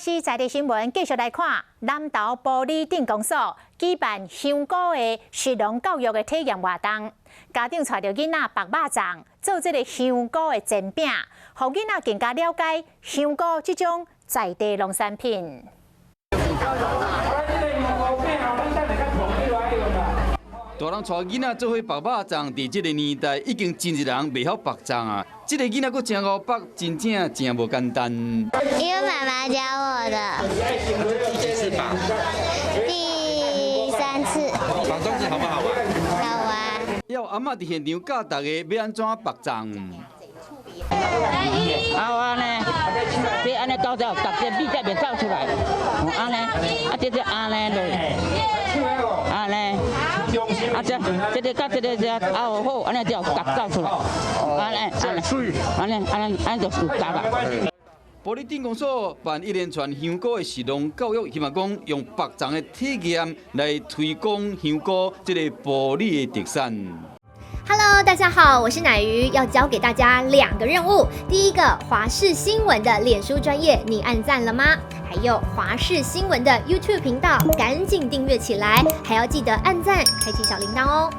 視在地新聞，繼續來看南投埔里鎮公所舉辦香菇的食農教育的體驗活動，家長帶著囡仔縛肉粽，做這个香菇的煎餅，予囡仔更加了解香菇這種在地農產品。大人帶囡仔做伙縛肉粽，佇這个年代已經真濟人袂曉縛粽啊！這个囡仔閣真𠢕縛，真正真無簡單。因為媽媽教我的。第幾次綁？第三次。綁粽子好不好玩？好玩。要阿嬤佇現場教大家欲按怎縛粽。啊，按呢，這按呢搞咗，逐個米才袂走出來。按呢，啊，這這按呢落，按呢，啊這這个佮這个這拗好，按呢才有角走出來。按呢，按呢，按呢，按呢，按呢就有角啦。埔里鎮公所辦一連串香菇的食農教育，希望講用縛粽的體驗來推廣香菇這个埔里的特產。 Hello，大家好，我是乃瑜，要交給大家兩個任務。第一個，華視新聞的臉書專頁，你按讚了嗎？還有華視新聞的 YouTube 頻道，趕緊訂閱起來，還要記得按讚，開啟小鈴鐺哦。